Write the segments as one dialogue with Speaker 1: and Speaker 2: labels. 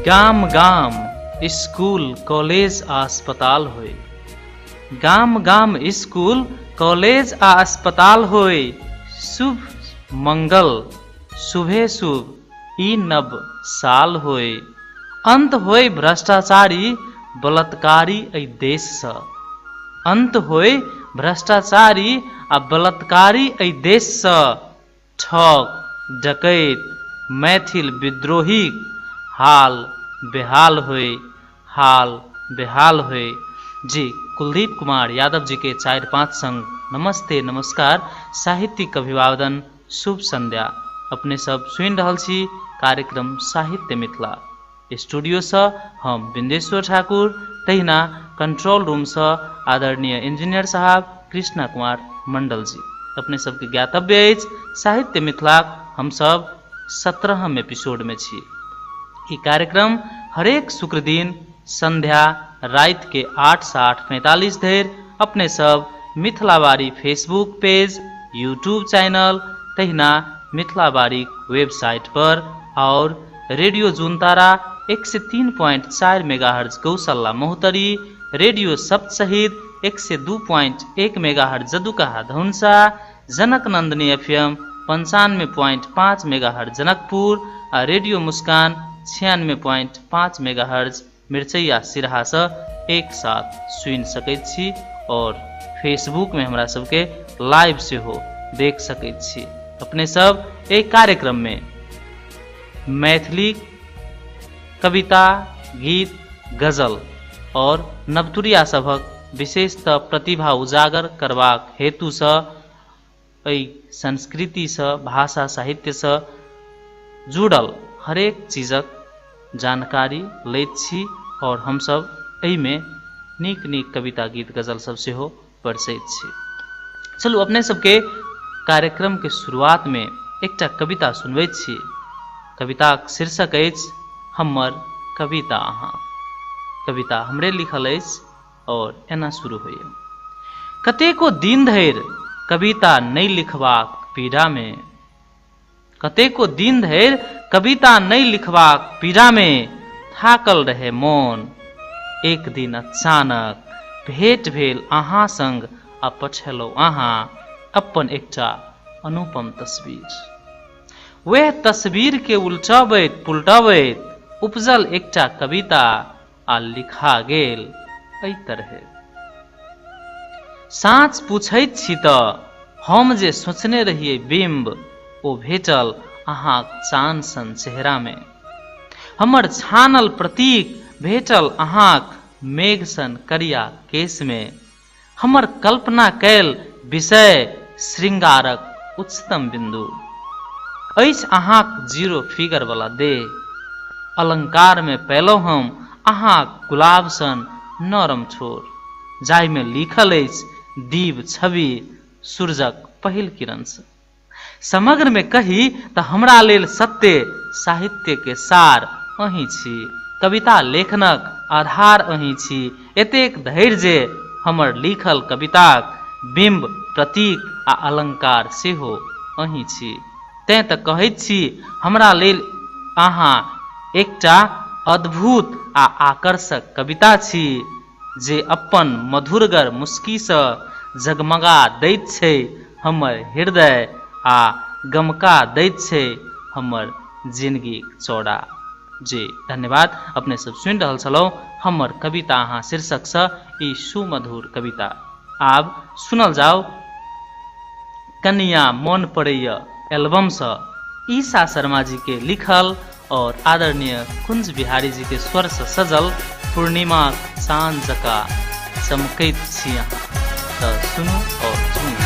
Speaker 1: गाम गाम school college आ अस्पताल होय, गाम गाम स्कूल कॉलेज आ अस्पताल होय, शुभ मंगल शुभे शुभ ई नव साल होय, अंत होय भ्रष्टाचारी बलात्कारी एहि देशसँ, अंत होय भ्रष्टाचारी आ बलात्कारी एहि देशसँ, ठक डकैत मैथिल विद्रोहीक हाल बेहाल होय, हाल बेहाल होय। जी कुलदीप कुमार यादव जी के 4-5 संग नमस्ते नमस्कार, साहित्यिक अभिवादन, शुभ संध्या। अपने सब सुनि रहल छी कार्यक्रम साहित्य मिथिला। स्टूडियोसँ हम बिंदेश्वर ठाकुर, तहिना कंट्रोल रूमसँ आदरणीय इंजीनियर साहब कृष्णा कुमार मंडल जी। अपने सबके ज्ञातव्य अछि साहित्य मिथिलाक हमसब 17हम एपिसोडमे छी। ई कार्यक्रम हरेक शुक्र दिन संध्या राति के 8 से 8:45 धरि अपने सब मिथिलाबारी फेसबुक पेज, यूट्यूब चैनल, तहिना मिथिलाबारी वेबसाइट पर और रेडियो जुनतारा 103.4 मेगाहर्ज गौशाला महोत्तरी, रेडियो सप्त शहीद 102.1 मेगाहर्ज जदुकाहा धौनसा, जनक नंदनी एफएम 95.5 मेगाहर्ज जनकपुर आ रेडियो मुस्कान 96.5 मेगाहर्ज मिरचैया सिरहा से एक साथ सुनि सकैत छी और फेसबुक में हमरा सबके लाइव सेहो देख सकैत छी। अपने सब एहि कार्यक्रम में मैथिली कविता, गीत, गजल और नवतुरिया सभक विशेषतः प्रतिभा उजागर करबाक हेतुसँ एहि संस्कृतिसँ, भाषा साहित्यसँ जुड़ल हरेक चीजक जानकारी लैत छी और हमसब एहिमे नीक नीक कविता, गीत, गजल सब सेहो परसैत छी। चलू अपने सबके कार्यक्रम के शुरुआत में एकटा कविता सुनबैत छी। कविताक शीर्षक अछि हमर कविता अहाँ। कविता हमरे लिखल अछि और एना शुरू होइए। कतेको दिन धरि कविता नहि लिखबाक पीड़ा में, कतेको दिन धरि कविता नहि लिखबाक पीड़ा में थाकल रहे मोन। एक दिन अचानक भेंट भेल अहाँ संग आ पठेलहुँ अहाँ अपन एकटा अनुपम तस्वीर। वएह तस्वीर के उलटबैत पुलटबैत उपजल एकटा कविता आ लिखा गेल एहि तरहे। साँच पूछैत छी तऽ हम जे सोचने रहियै बिम्ब ओ भेटल अहाँक चान सन चेहरामे। हमर छानल प्रतीक भेटल अहाँक मेघ सन करिया केशमे। हमर कल्पना कयल विषय श्रृंगारक उच्चतम बिन्दु अछि अहाँक जीरो फिगर वाला देह। अलंकार में पयलहुँ हम अहाँक गुलाब सन नरम ठोर, जाहिमे लिखल अछि दीव छवि सूरजक पहिल किरण सँ। समग्र में कही तऽ हमरा लेल सत्य साहित्य के सार अहीं छी, कविता लेखनक आधार अहीं छी। एतेक धैर्य जे हमर लिखल कविताक बिम्ब, प्रतीक आ अलंकार सेहो अहीं छी। तें तऽ कहैत छी हमरा लेल अहाँ एकटा अद्भुत आ आकर्षक कविता छी जे अपन मधुरगर मुस्कीसँ जगमगा दैत छै हमर हृदय आ गमका दैत छै हमर जिनगीक चौड़ा। जी धन्यवाद। अपने सब सुनि रहल छलहुँ हमर कविता अहाँ शीर्षकसँ ई सुमधुर कविता। आब सुनल जाओ कनिया मोन पड़ैया एल्बमसँ ईशा शर्मा जी के लिखल और आदरणीय कुंज बिहारी जी के स्वर से सजल पूर्णिमा चाँद जका चमकैत छी अहाँ। तऽ सुनू और झूमू।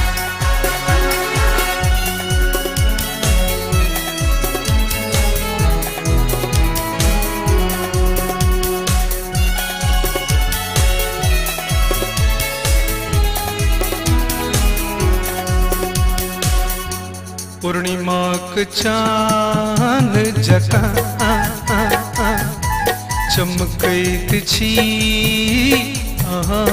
Speaker 2: पूर्णिमाक चान जकाँ चमकैत छी अहाँ,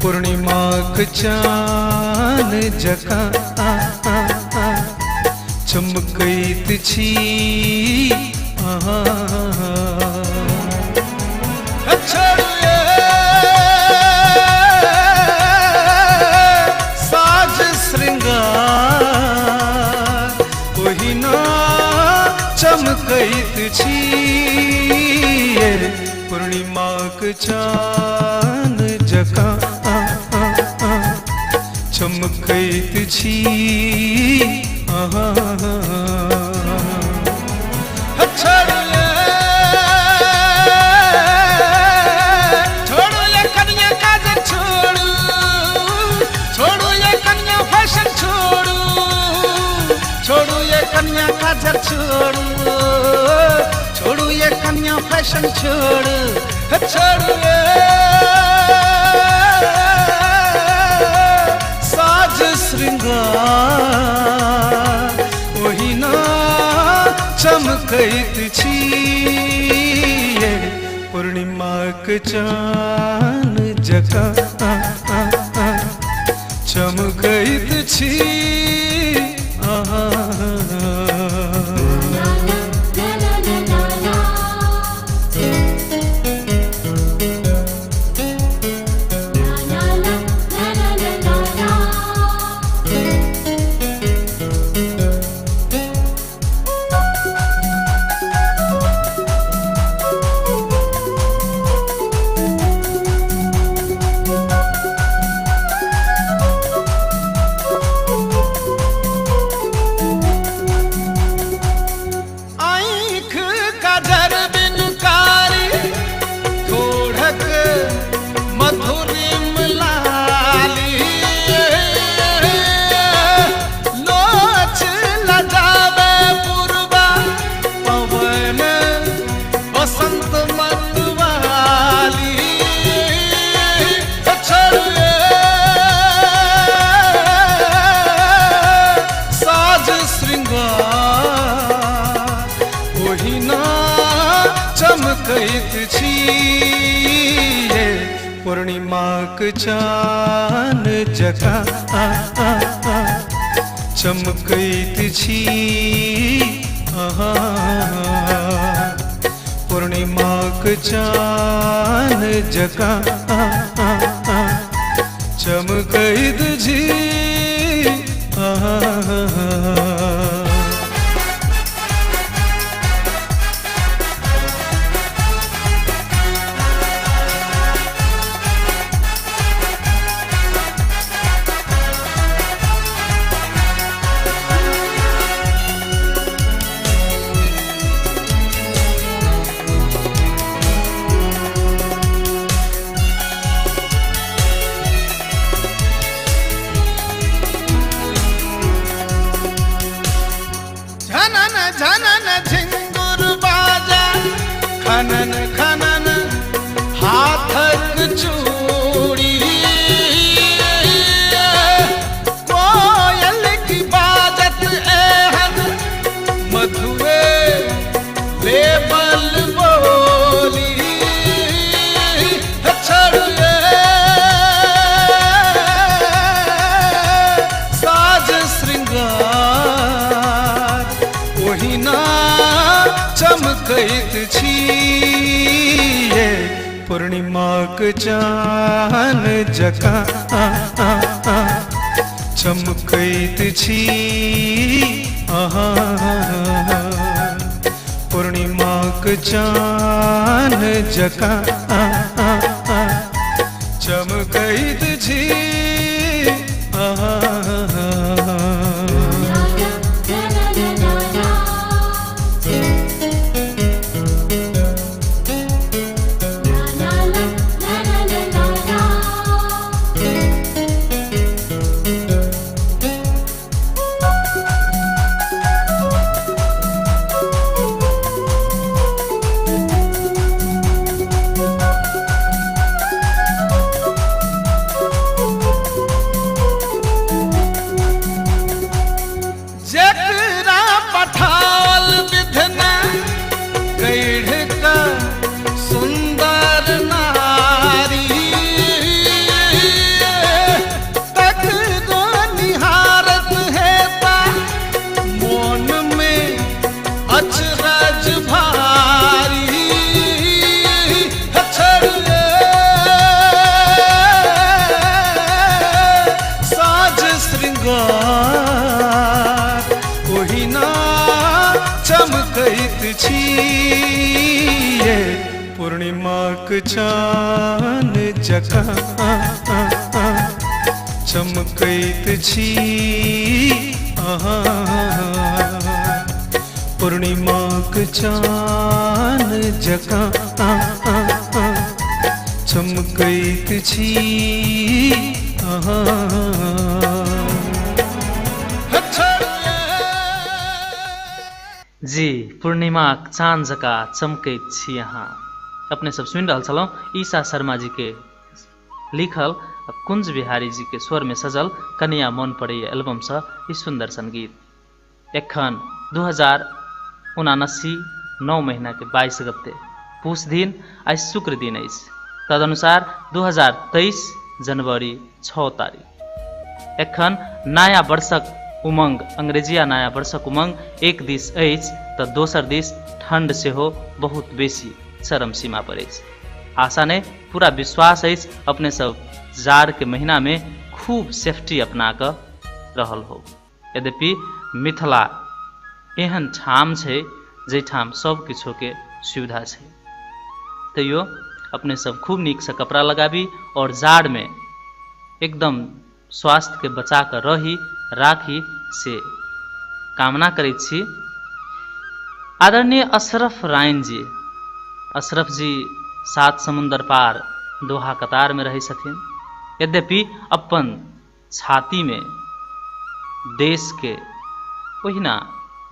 Speaker 2: पूर्णिमाक चान जकाँ चमकैत छी छोड़िए साज श्रृंगार ओहिना चमकैत छी पूर्णिमाक चान जकाँ चमकैत छी। छोड़िए छोड़ू ये कन्या काजर छोड़ू, छोड़ू ये कन्या फैशन छोड़ू, छोड़ू ये कन्या काजर छोड़ू, छोड़ू ये कन्या फैशन छोड़ू, छोड़ू साज श्रृंगार ओहिना चमकैत छी पूर्णिमाक चान जकाँ चमकैत छी। आँख काजर बिनु कारी ठोढ़क मधुरिम लाली, लोच लजावे पुरबा पवन बसंत मतवाली। छोड़िए साज श्रृंगार ओहिना चमकैत छी पूर्णिमाक चान जकाँ चमकैत छी। पूर्णिमाक चान जकाँ चमकैत छी। झनन झनन झिंगुर बाजा खनन खनन हाथक चूड़ी, कोयल की बाजत एहन मधुरे लेबल बोली। छोड़िए साज श्रृंगार ओहिना चमकैत छी पूर्णिमाक चान जकाँ चमकैत छी। पूर्णिमाक चान जकाँ चमकैत छी। पूर्णिमाक चान जकाँ चमकैत छी अहाँ। पूर्णिमाक चान जकाँ चमकैत छी अहाँ।
Speaker 1: जी, पूर्णिमाक चान जकाँ चमकैत छी अहाँ। अपने सब सुनि रहल छलहुँ ईशा शर्मा जी के लिखल कुंज बिहारी जी के स्वर में सजल कनिया मन पड़ैया एल्बम से ई सुंदर सन गीत। एखन 2079 9 महीना के 22 गते पुस दिन आइ शुक्र दिन अछि। तदनुसार 2023 जनवरी 6 तारीख। एखन नया वर्षक उमंग, अंग्रेजिया नया वर्षक उमंग एक दिस अछि तऽ दोसर दिस ठंड सेहो बहुत बेसी चरम सीमा पर अछि। आशा नहि, पूरा विश्वास अछि अपने सब जाड़ के महीना में खूब सेफ्टी अपना कऽ रहल हो। यद्यपि मिथिला एहन ठाम छै जाहिठाम सब किछो के सुविधा छै, तैयो अपने सब खूब नीक से कपड़ा लगाबी और जाड़ में एकदम स्वास्थ्य के बचा कऽ रही राखी से कामना करैत छी। आदरणीय अशरफ रायन जी, अशरफ जी 7 समुन्दर पार दोहा कतार में रहै छथिन। यद्यपि अपन छाती में देश के ओहिना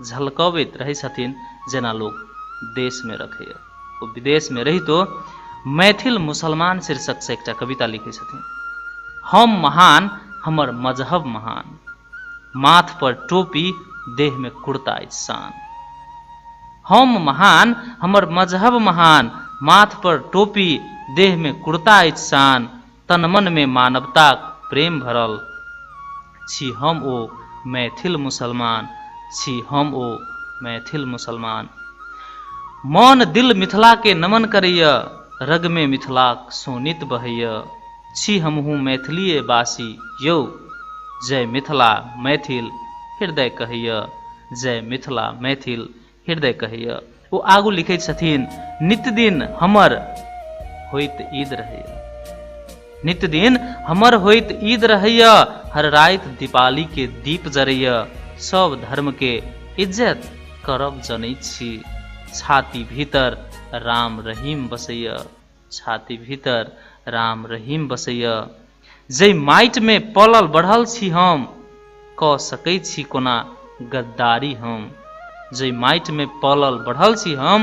Speaker 1: झलकबैत रहै छथिन जेना लोग देश में रखैया। ओ विदेश में रहितो मैथिल मुसलमान शीर्षक से एकटा कविता लिखै छथिन। हम महान, हमर मजहब महान, माथ पर टोपी, देह में कुर्ता अछि शान। हम महान, हमर मजहब महान, माथ पर टोपी, देह में कुर्ता अछि शान, तन मन में मानवताक प्रेम भरल छी हम ओ मैथिल मुसलमान, छी हम ओ मैथिल मुसलमान। मन दिल मिथिला के नमन करैया, रग में मिथिलाक सोनित बहैया, छी हमहूँ मैथिलीए बासी यौ, जय मिथिला मैथिल हृदय कहैया, जय मिथिला मैथिल हृदय कहैया। ओ आगू लिखै छथिन, नित दिन हमर होइत ईद रहैया, नित दिन हमर होइत ईद रहैया, हर राति दीपावली के दीप जरैया, सब धर्म के इज्जत करब जनै छी, छाती भीतर राम रहीम बसैया, छाती भीतर राम रहीम बसैया, जै माटि में पलल बढ़ल छी हम, कऽ सकै छी कोना गद्दारी हम, जै माटि में पलल बढ़ल छी हम,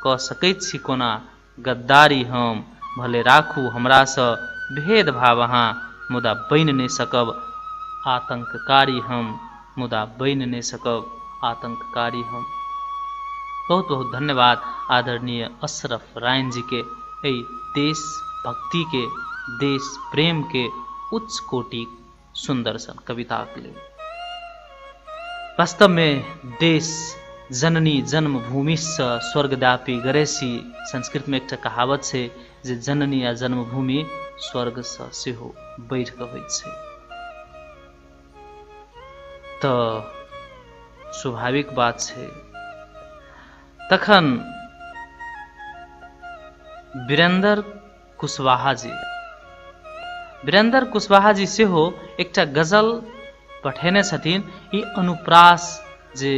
Speaker 1: कऽ सकै छी कोना गद्दारी हम, भले राखू हमरासँ भेदभाव अहाँ, मुदा बनि नहि सकब आतंककारी हम, मुदा बनि नहि सकब आतंककारी हम। बहुत बहुत धन्यवाद आदरणीय अशरफ रायन जी के एहि देश भक्ति के, देश प्रेम के उच्च कोटि सुंदर सन कविताक लेल। वास्तव में देश जननी जन्मभूमि सँ स्वर्गदापि गरेसी, संस्कृत में एकटा कहावत छै जे जननी आ जन्मभूमि स्वर्ग सँ सेहो बढ़ि कऽ होइत छै। तऽ स्वाभाविक बात छै। तखन वीरेंद्र कुशवाहा जी, वीरेंद्र कुशवाहा जी सेहो एकटा गजल पठेने छथिन। ई अनुप्रास जे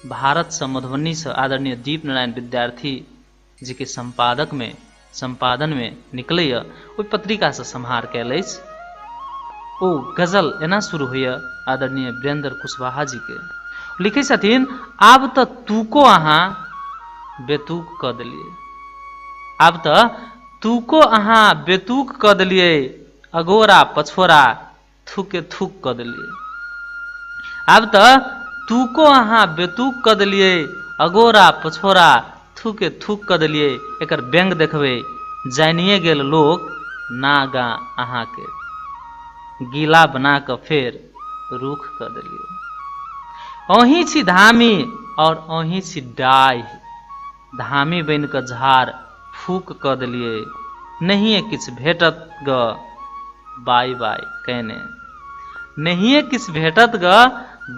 Speaker 1: भारत सँ मधुबनी सँ आदरणीय दीप नारायण विद्यार्थी जी के संपादन में निकलैया, ओहि पत्रिका सँ सम्हार कयल अछि। ओ गजल एना शुरू होइया आदरणीय वीरेंद्र कुशवाहा जी के, लिखै छथिन, आब तऽ तूको अहाँ बेतूक कऽ देलियै, आब तऽ तूको अहाँ बेतूक कऽ देलियै, अगोरा पछोरा थूके थूक कऽ देलियै, आब तऽ तूको अहाँ बेतूक कऽ देलियै, अगोरा पछोरा थूके थूक कऽ देलियै। एकर व्यंग देखबै, जानिए गेल लोक नागा अहाँके, गीला बना कऽ फेर रूख कऽ देलियै। अहीं छी धामी और अहीं छी डाहि, धामी बनि कऽ झाड़ फूक कऽ देलियै, नहिए किछु भेटत ग बाइ बाइ कयने, नहिए किछु भेटत ग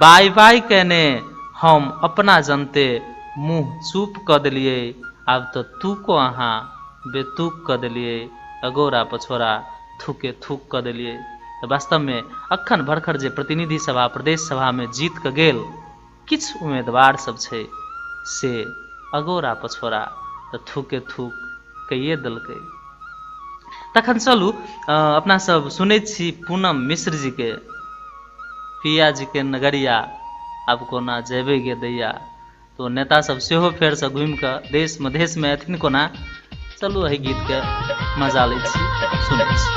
Speaker 1: बाइ बाइ कयने, हम अपना जनते मुँह चुप कऽ देलियै, आब तऽ तूको अहाँ बेतूक कऽ देलियै, अगोरा पछोरा थूके थूक कऽ देलियै। तऽ वास्तवमे अखन भरखर जे प्रतिनिधि सभा प्रदेश सभामे जीत कऽ गेल किछु उम्मीदवार सब छै से अगोरा पछोरा तऽ थूके थूक कैये देलकै। तखन चलू अपना सब सुनैत छी पूनम मिश्र जी के पिया जी के नगरिया आब कोना जेबै गे दैया। तो नेता सब सेहो फेरसँ घुमि कऽ देश मधेशमे एथिन कोना। चलू एहि गीतके मजा लै छी, सुनै छी।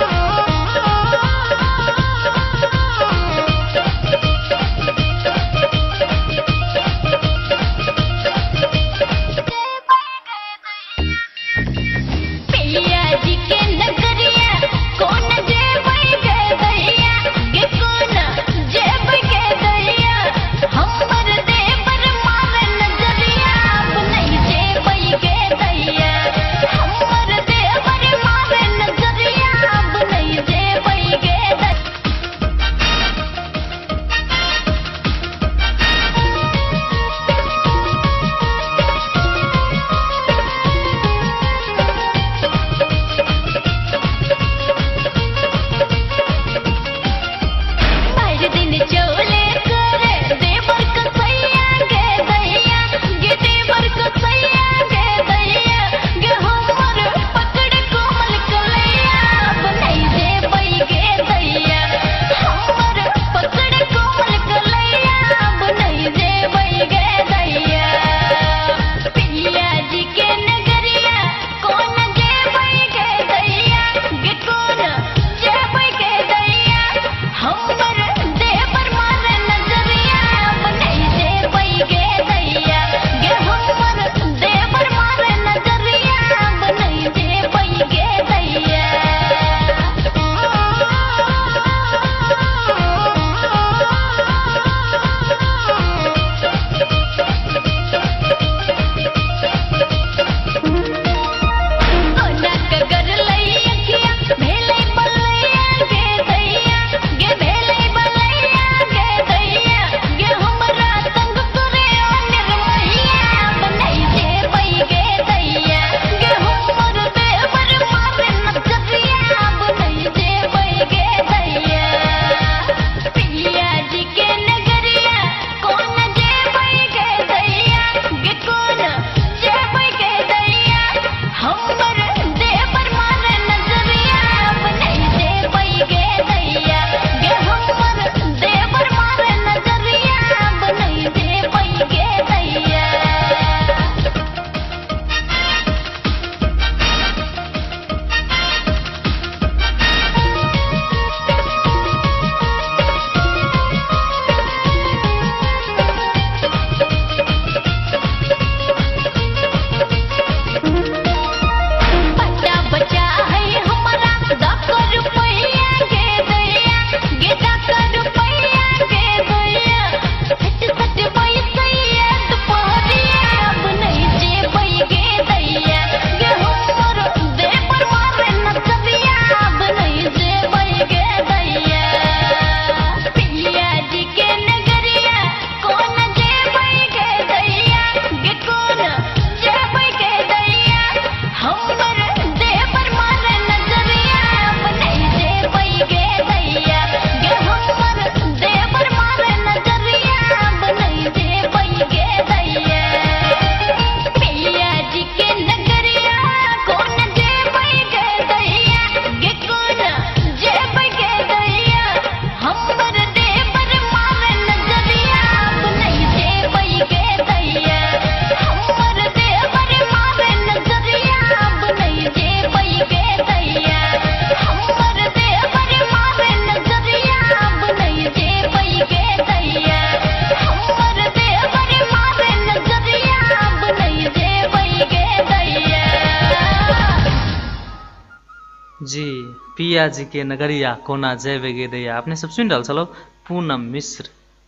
Speaker 1: जी पिया जी के नगरिया कोना जेबै गे दैया अपने सब सुनि रहल छलहुँ पूनम मिश्र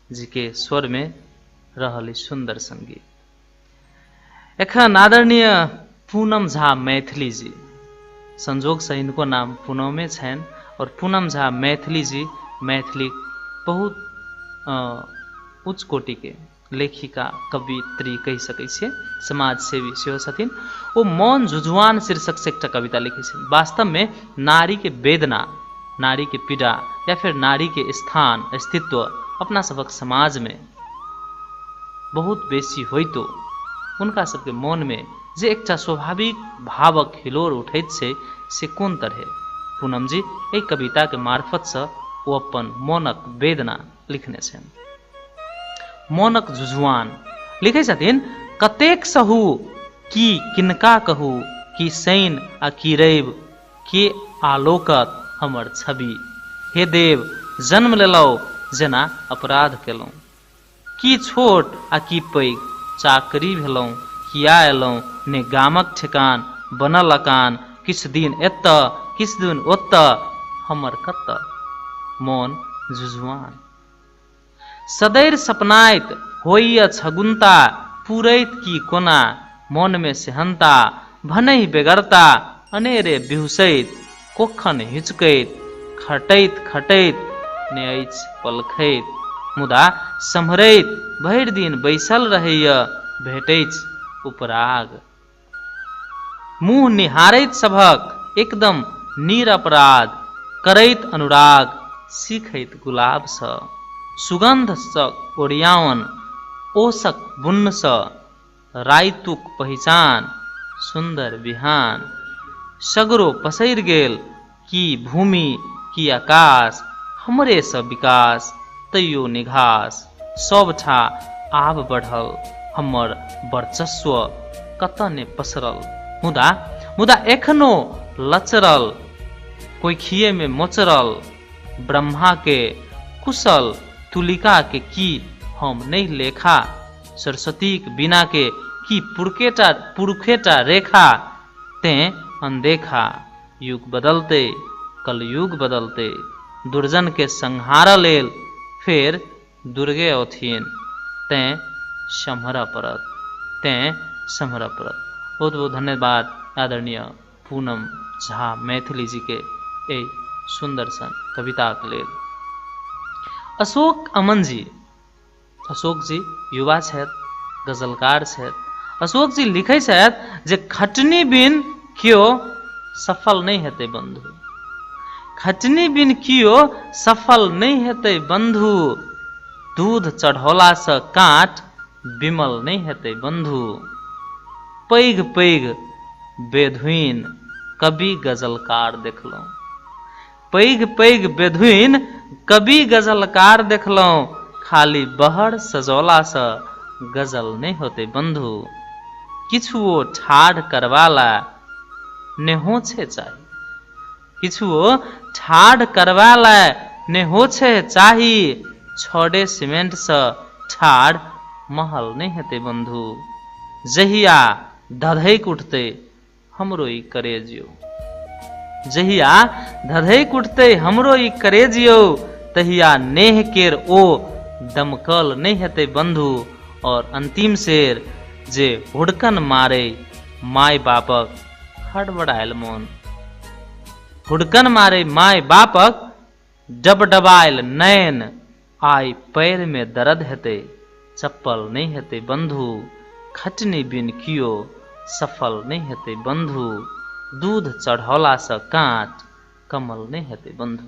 Speaker 1: जी के स्वर में रहल सुंदर संगीत। एखन आदरणीय पूनम झा मैथिली जी, संजोग से इनको नाम पूनमे छनि और पूनम झा मैथिली जी मैथिली बहुत उच्च कोटि के लेखिका कवित्री कहि सकै छियै, समाज सेवी सेहो छथिन। ओ मौन झुझुआन शीर्षक से एकटा कविता लिखै छथिन। वास्तवमे नारी के वेदना, नारी के पीड़ा या फिर नारी के स्थान अस्तित्व अपना सबक समाज में बहुत बेसी होइतो हुनका सबके मन में जे एकटा स्वाभाविक भावक हिलोर उठैत छै से कोन तरहे पूनम जी एहि कविता के मार्फत से ओ अपन मोनक वेदना लिखने छनि। मोनक झुझुआन लिखै छथिन, कतेक सहू की किनका कहू, की शनि आ की रवि के आलोकत हमर छवि, हे देव जन्म लेलहुँ जेना अपराध केलहुँ, की छोट आ की पैघ चाकरी भेलहुँ, किया एलहुँ ने गामक ठेकान बनल अकान, किछु दिन एतऽ किछु दिन ओतऽ हमर कतऽ मोन झुझुआन। सदैर सपनाइत होइए छगुनता पुरैत की कोना मोनमे सेहन्ता, भनहि बेगरता अनेरे बिहुसैत कोखन हिचकैत खटैत खटैत ने अछि पलखैत, मुदा सम्हरैत भरि दिन बैसल रहैए भेटैछ उपराग, मुँह निहारैत सभक एकदम निरपराध करैत अनुराग सीखैत गुलाबसँ सुगन्धसँ ओरियाओन ओसक बुन्नसँ राइतुक पहिचान सुन्दर बिहान, सगरो पसरि गेल की भूमि की आकाश हमरेसँ विकास तैयो निघास, सबठाँ आब बढ़ल हमर वर्चस्व कतऽ ने पसरल, मुदा मुदा एखनो लचरल कोइखिएमे मोचरल ब्रह्मा के कुशल तुलिका के की हम नहि लेखा, सरस्वतीक बिना के की पुरकेटा पुरुखेटा रेखा, तें अनदेखा युग बदलतै कलयुग बदलतै, दुर्जन के संहारऽ लेल फेर दुर्गे औथिन, तें सम्हरऽ पड़त तें सम्हरऽ पड़त। बहुत बहुत धन्यवाद आदरणीय पूनम झा मैथिली जी के एहि सुन्दर सन कविताक लेल। अशोक अमन जी, अशोक जी युवा छथि, गजलकार छथि। अशोक जी लिखै छथि जे खटनी बिन केओ सफल नहि हेतै बंधु, खटनी बिन केओ सफल नहि हेतै बंधु, दूध चढ़ौलासँ काँट विमल नहि हेतै बंधु, पैघ पैघ बेधुइन कवि गजलकार देखलहुँ, पैघ पैघ बेधुइन कवि गजलकार देखलहुँ, खाली बहर सजौलासँ गजल नहि होतै बंधु, किछुओ ठाढ़ करबा ला नेहो छै चाही, किछुओ ठाढ़ करबा ला नेहो छै चाही, छड़े सीमेंटसँ ठाढ़ महल नहि हेतै बंधु, जहिया धधकि उठतै हमरो ई करेज यौ, जहिया धधकि उठतै हमरो ई करेज यौ, तहिया नेह केर ओ दमकल नहि हेतै बंधु। और अंतिम शेर जे हुड़कन मारे माय बापक हड़बड़ायल मोन, हुड़कन मारे माय बापक डबडबायल नैन, आइ पैरमे दर्द हेतै चप्पल नहि हेतै बंधु, खटनी बिन कियो सफल नहि हेतै बंधु, दूध चढ़ौलासँ काँट कमल नहि हेतै बंधु।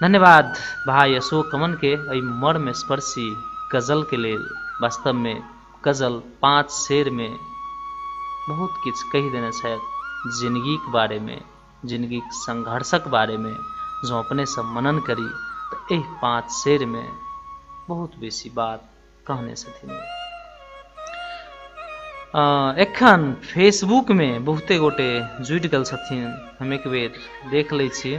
Speaker 1: धन्यवाद भाई अशोक कमन के एहि मर्म स्पर्शी गजल के लेल। वास्तवमे गजल 5 शेरमे बहुत किछु कहि देने छथि जिंदगीक बारेमे, जिंदगीक संघर्षक बारेमे। जँ अपने सब मनन करी तऽ एहि 5 शेरमे बहुत बेसी बात कहने छथिन। एखन फेसबुकमे बहुते गोटे जुड़ि गेल छथिन, हम एक बेर देख लै छी।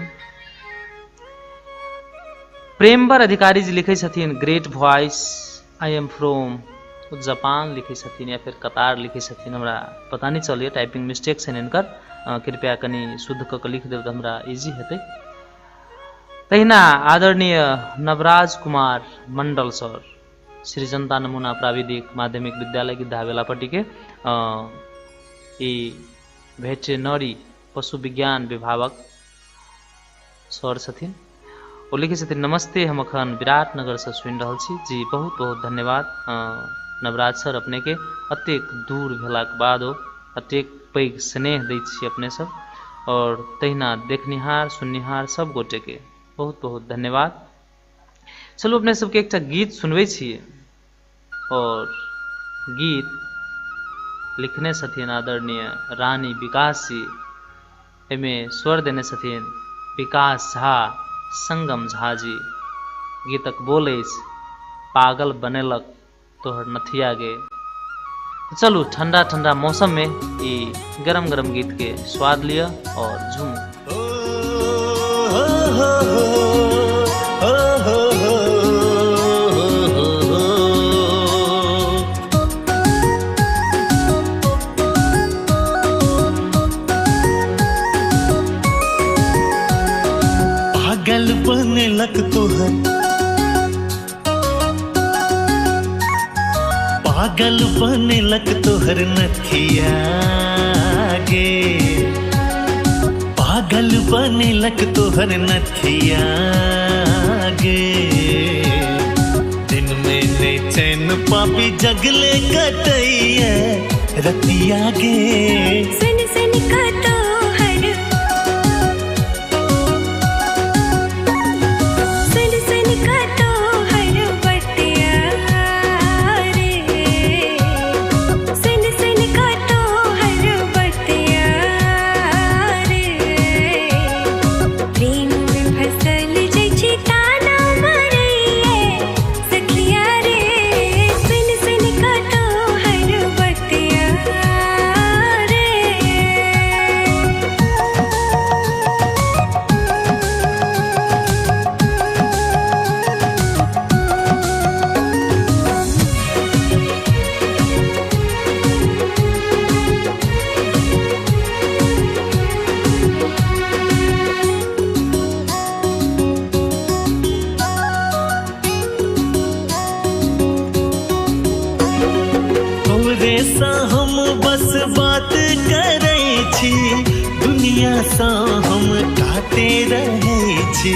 Speaker 1: प्रेमवर अधिकारी जी लिखै छथिन great voice, I am from Japan लिखै छथिन या फिर कतार लिखै छथिन, हमरा पता नहि चलैए, टाइपिंग मिस्टेक छनि हिनकर, कृपया कनि शुद्ध कऽ कऽ लिख देब तऽ हमरा इजी हेतै। तहिना आदरणीय नवराज कुमार मंडल सर, श्री जनता नमूना प्राविधिक माध्यमिक विद्यालय गिद्धा बेलापट्टीके ई वेटरनरी पशु विज्ञान विभागक सर छथिन। ओ लिखै छथिन नमस्ते, हम अखन विराटनगरसँ सुनि रहल छी। जी बहुत बहुत धन्यवाद नवराज सर, अपनेके अतेक दूर भेलाक बादो अतेक पैघ स्नेह दै छी अपने सब, और तहिना देखनिहार सुननिहार सब गोटेके बहुत बहुत धन्यवाद। चलू अपने सबके एकटा गीत सुनबै छियै, और गीत लिखने छथिन आदरणीय रानी विकास जी, एहिमे स्वर देने छथिन विकास झा, संगम झा जी। गीतक बोल अछि पागल बनेलक तोहर नथिया गे। चलू ठंडा ठंडा मौसम में ई गरम गरम गीत के स्वाद लिअ और झूमू।
Speaker 2: पागल बनेलक तोहर, पागल बनेलक तोहर नथिया गे, पागल बनेलक तोहर नथिया गे। दिन में ने चैन पापी जगले कटैया रतिया गे।
Speaker 3: सुन सुन का तोहर, सुन सुन का तोहर बतिया रे, सुन सुन का तोहर बतिया रे। प्रेम में फसल जै छी ताना मारैये सखिया रे, सुन सुन का तोहर बतिया रे।
Speaker 2: तोरे सा हम बस बात करै छी, दुनिया सा हम काटे रहै छी।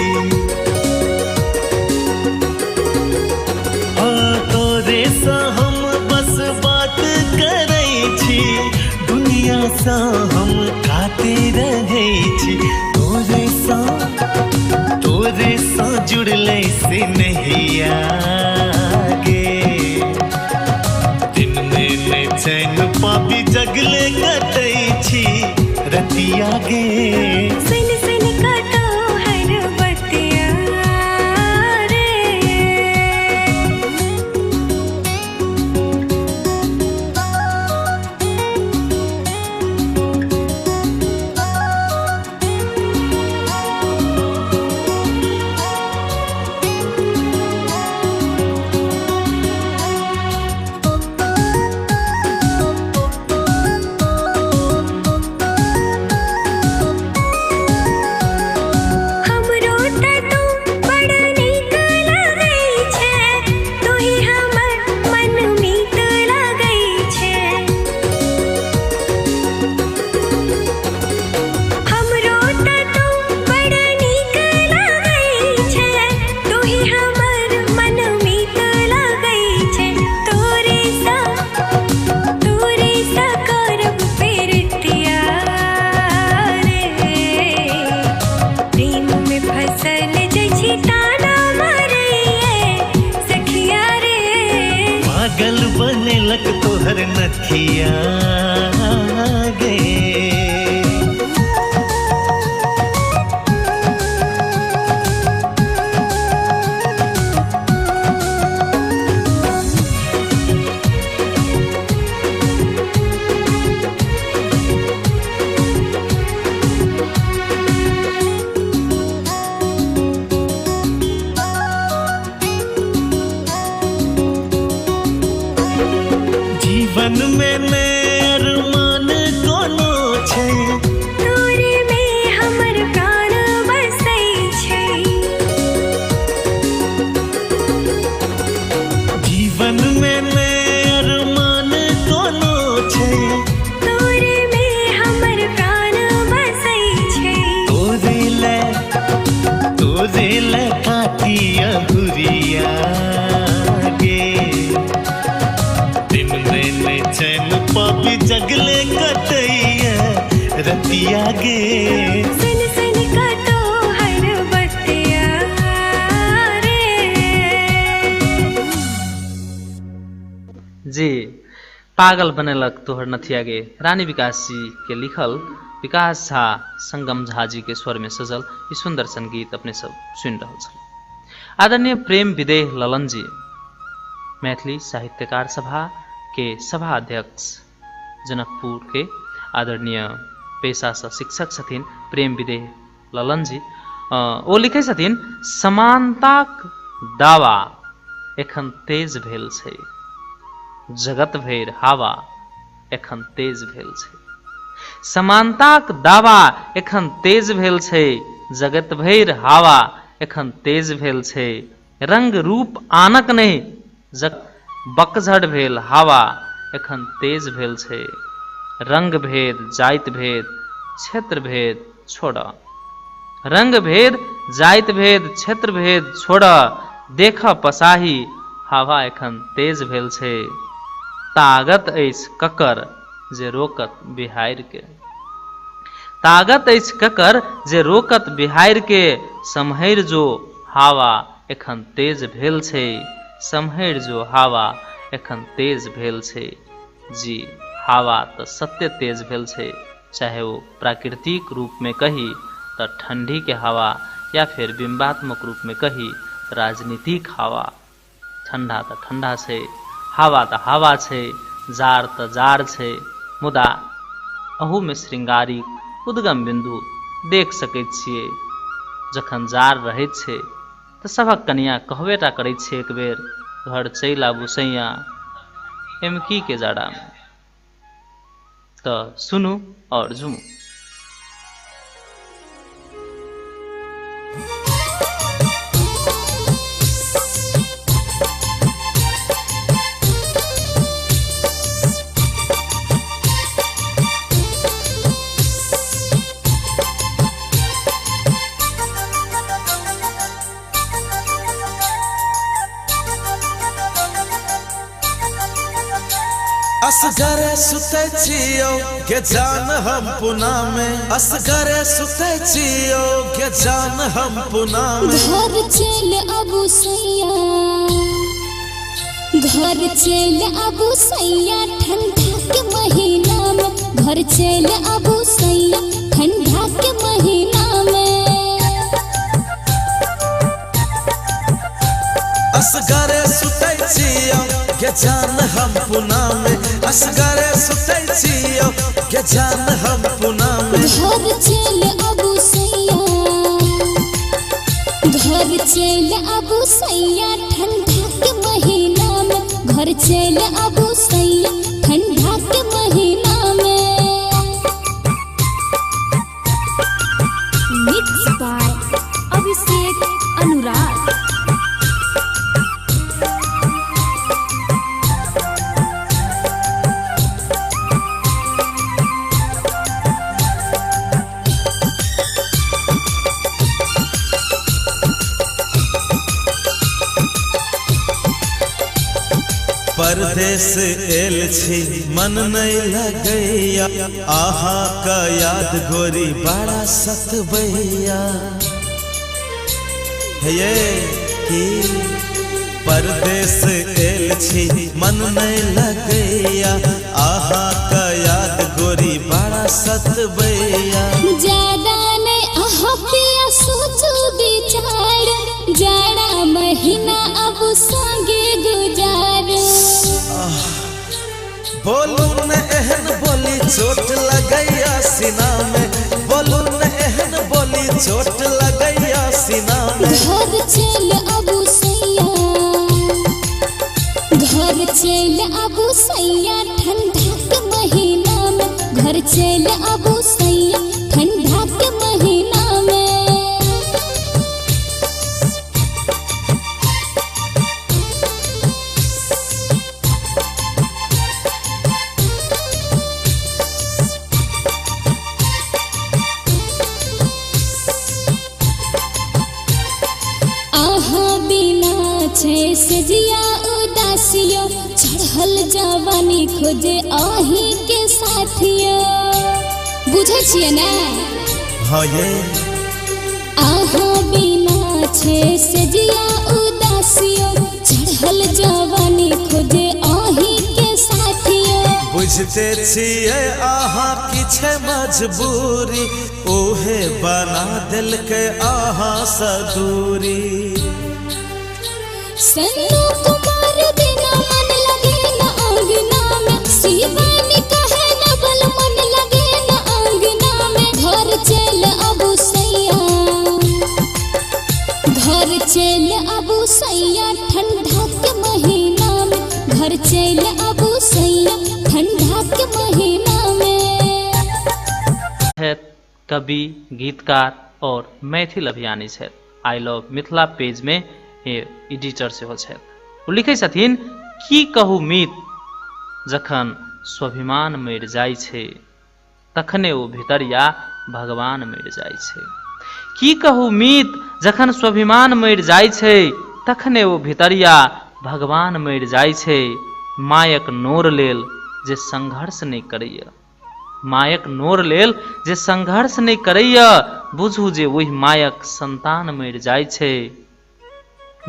Speaker 2: हाँ, तोरे सा हम बस बात करै छी, दुनिया सा हम काटे रहै छी। तोरे सा जुड़ले से नहिया गे, दिन में ने चैन पापी जगले कटै छी रतिया गे।
Speaker 3: सुन सुन का तोहर बतिया रे।
Speaker 2: माधुरिया गे। दिन में ने चैन पापी जगले कटैया रतिया गे।
Speaker 3: सुन सुन का तोहर बतिया रे।
Speaker 1: जी पागल बनेलक तोहर नथिया गे, रानी विकास जी के लिखल, विकास झा संगम झा जी के स्वर में सजल ई सुंदर संगीत अपने सब सुनि रहल छल। आदरणीय प्रेम विदेह ललन जी मैथिली साहित्यकार सभा के सभा अध्यक्ष जनकपुर के आदरणीय पेशा से शिक्षक छथिन प्रेम विदेह ललन जी, ओ लिखै छथिन समानताक दावा एखन तेज भेल छै, जगत भरि हवा एखन तेज भेल छै। समानताक दावा एखन तेज भेल छै, जगत भरि हवा एखन तेज भेल छै। रंग रूप आनक नहि जग बकझड़ भेल हवा एखन तेज भेल छै। रंग भेद जाति भेद क्षेत्र भेद छोड़, रंग भेद जाति भेद क्षेत्र भेद छोड़, देख पसाही हवा एखन तेज भेल छै। तागत अछि ककर जे रोकत बिहार के, तागत अछि ककर जे रोकत बिहार के, सम्हरि जो हवा एखन तेज भेल छै, सम्हरि जो हवा एखन तेज भेल छै। जी हवा तऽ सत्य तेज भेल छै, चाहे ओ प्राकृतिक रूप में कही तऽ ठंडी के हवा या फिर बिंबात्मक रूप में कही तऽ राजनीतिक हवा। ठंडा तऽ ठंडा छै, हवा तऽ हवा छै, जार तऽ जार छै, मुदा अहू में श्रृंगारिक उद्गम बिंदु देख सकैत छियै। जखन जार रहैत छै तऽ सभक कनिया कहबे टा करैत छै एक बेर, घर चलि आबू सैया एमकी के जाड़ामे। तऽ सुनू और झूमू।
Speaker 4: असगरे सुतै छियौ गे जान हम पुना में, असगरे सुतै छियौ गे जान हम पुना में।
Speaker 5: घर चल आबू सैया, घर चल आबू सैया ठंडा के महीना में, घर चल आबू सैया ठंडा के महीना में।
Speaker 4: असगरे सुतै छियौ गे जान हम पुना में, असगरे सुतै छियौ गे जान हम पुना में।
Speaker 5: घर चल आबू सैया, घर चल आबू सैया ठंडा के महीना में, घर चल आबू सैया ठंडा के महीना में।
Speaker 3: मिक्स बाय अभिषेक अनुराग।
Speaker 4: परदेश एल छी मन नहीं लगैया, आहा का याद गोरी बड़ा सतबैया। हे की परदेश एल छी मन नहीं लगैया, आहा का याद गोरी बड़ा सतबैया।
Speaker 5: ज्यादा नहीं आहा पिया सोचू विचार, जाड़ा महीना अब संगे गुजार।
Speaker 4: बोलू न एहन बोली चोट लगैया सीना में, बोलू न एहन बोली चोट लगैया सीना में।
Speaker 5: घर चल आबू सैया, घर चल आबू सैया ठंडा के महीना में, घर चल आबू सैया ठंडा के महीना में। आहा बिना सेजिया उदासियो, चढ़ल जवानी खोजे अही के साथियो। बुझै छियै ने?
Speaker 4: हाँ ये।
Speaker 5: आहा बिना छे सेजिया उदासियो, चढ़ल जवानी खोजे अही के साथियो।
Speaker 4: बुझते छियै अहाँ की छै मजबूरी, ओहे बना देलकै अहाँ सँ दूरी।
Speaker 5: सन्नू कुमार बिना मन लगे न अंगना में, शिवानी कहे न बल मन लगे न अंगना में। घर चल अबू सैया, घर चल अबू सैया ठंडा के महीना में, घर चल अबू सैया ठंडा के महीना में।
Speaker 1: कवि, गीतकार और मैथिल अभियानी छथि। I love Mithila page में एडिटर सेहो छथि। ओ लिखै छथिन, की कहू मीत जखन स्वाभिमान मरि जाइ छै, तखने ओ भितरिया भगवान मरि जाइ छै। की कहू मीत जखन स्वाभिमान मरि जाइ छै, तखने ओ भितरिया भगवान मरि जाइ छै। मायक नोर लेल जे संघर्ष नहि करैया, मायक नोर लेल जे संघर्ष नहि करैया, बुझू जे ओहि मायक संतान मरि जाइ छै।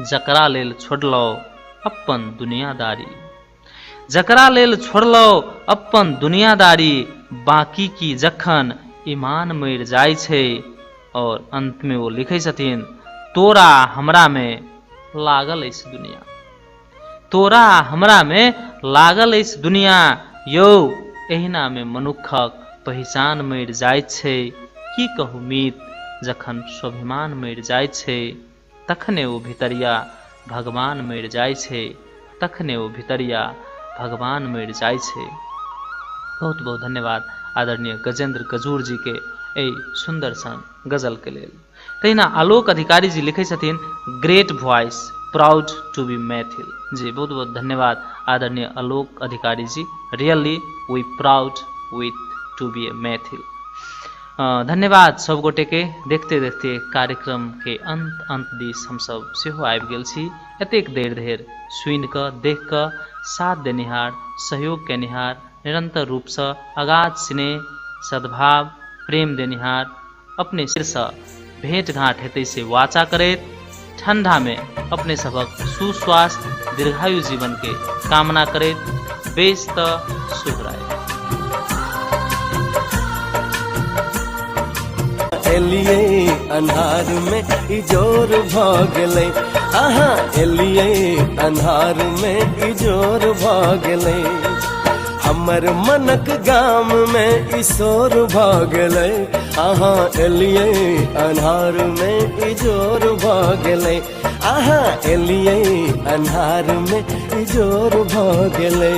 Speaker 1: जकरा लेल छोड़लहुँ अपन दुनियादारी, जकरा लेल छोड़लहुँ अपन दुनियादारी, बाकी की जखन ईमान मरि जाइ छै। और अंत में ओ लिखै छथिन, तोरा हमरा में लागल अछि दुनिया, तोरा हमरा में लागल अछि दुनिया, यौ एहिना में मनुक्खक पहिचान मरि जाइ छै। की कहू मीत जखन स्वाभिमान मरि जाइ छै, तखने ओ भितरिया भगवान मरि जाइ छै, तखने ओ भितरिया भगवान मरि जाइ छै। बहुत बहुत धन्यवाद आदरणीय गजेंद्र गजूर जी के एहि सुंदर सन गजल के लेल। तहिना आलोक अधिकारी जी लिखै छथिन, great voice, proud to be Maithil. जी बहुत बहुत धन्यवाद आदरणीय Alok Adhikari ji, really we proud with to be a Maithil. धन्यवाद सब गोटे के। देखते देखते कार्यक्रम के अंत अंत दिस हम सब सेहो आबि गेल छी। एतेक देर धरि सुनि कऽ देख कऽ साथ देनिहार, सहयोग केनिहार, निरंतर रूपसँ अगाध स्नेह सद्भाव प्रेम देनिहार अपने सिरसँ भेंट घाँट हेतै से वाचा करैत ठंडा में अपने सभक सुस्वास्थ्य दीर्घायु जीवन के कामना करैत बेस त शुभ राय।
Speaker 2: एलियै अन्हार में इजोर भ गेलै, अहाँ एलियै अन्हार में इजोर भ गेलै। हमर मनक गाम में ईशोर भ गेलै, अहाँ एलियै अन्हार में इजोर भ गेलै, अहाँ एलियै अन्हार में इजोर भ गेलै।